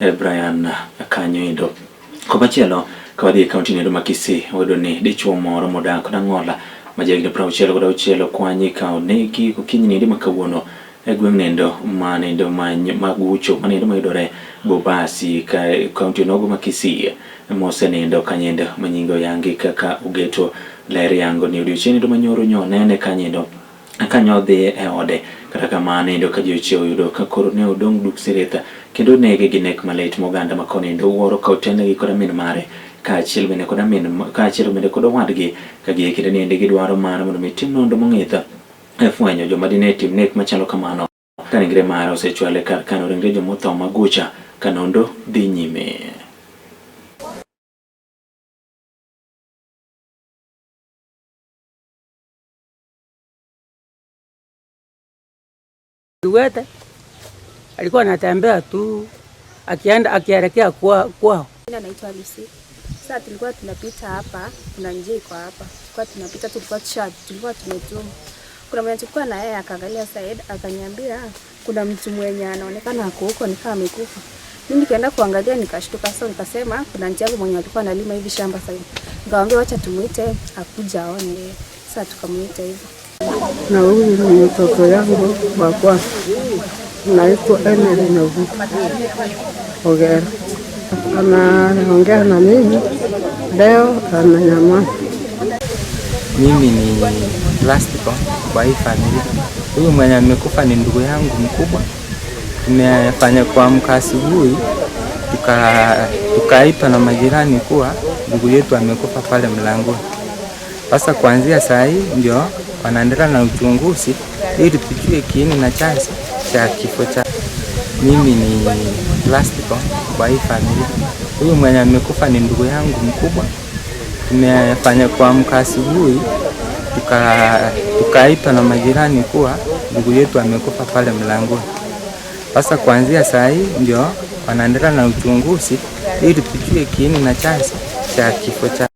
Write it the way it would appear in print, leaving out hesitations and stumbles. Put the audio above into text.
Brian kanyo endo. Komachielo ka wadhi e kaunti nendo ma Kisii, wayudo ni dichuo moro modak Dang'ola ma jahigni 66 okwanyi ka onegi gokinyi nindo ma kawuono e gweng' nendo ma nendo ma Magucho manendo mayudore Bobasi ka kaunti onogo ma Kisii. Mosenindo kanyendo manyinge oyangi kaka Ogeto ler yango ni odiochieng' nindo manyoro nyo nene kanyendo kanyo dhi e ode. Kata kamano endo ka ji ochiewo yudo ka koro ne odong' duk siritha kendo onege gi nek malit ma oganda ma koni endo wuoro ka otenegi koda min mare kaachiel bende koda min kaachiel bende kod owadgi ka gi e kinde ni endi gidwaro mar mondo mi tim nonro mong'ith e fwenyo joma dine tim nek machalo kamano ka ringre mare osechwale kar kano ringre jomotho ma Gucha ka nonro dhi nyime. Kiwete alikuwa anatembea tu akienda akielekea kwao. Jina naitwa Lucy. Sasa tulikuwa tunapita hapa, kuna njia iko hapa. Tulikuwa tunapita, tulikuwa tumetuma. Kuna mwenye tulikuwa na yeye akaangalia side, akaniambia kuna mtu mwenye anaonekana ako huko ni kama amekufa. Mimi nikaenda kuangalia nikashtuka, sasa nikasema kuna njia yangu mwenye alikuwa analima hivi shamba sasa hivi. Nikamwambia wacha tumuite akuja aone. Sasa tukamuita hivyo. Na huyu ni mtoto yangu wa kwanza, naitwa Emily Nyavuto Ogera. Anaongea na mimi leo, ananyamaza. Mimi ni last born kwa hii familia. Huyu mwenye amekufa ni ndugu yangu mkubwa. Tumefanya kuamka asubuhi tukaitwa na majirani kuwa ndugu yetu amekufa pale mlangoni. Sasa kuanzia saa hii ndio wanaendelea na uchunguzi ili tujue kiini na chanzo cha kifo cha. Mimi ni last born kwa hii familia. Huyu mwenye amekufa ni ndugu yangu mkubwa. Tumefanya kuamka asubuhi tukaitwa na majirani kuwa ndugu yetu amekufa pale mlangoni. Sasa kuanzia saa hii ndio wanaendelea na uchunguzi ili tujue kiini na chanzo cha kifo cha.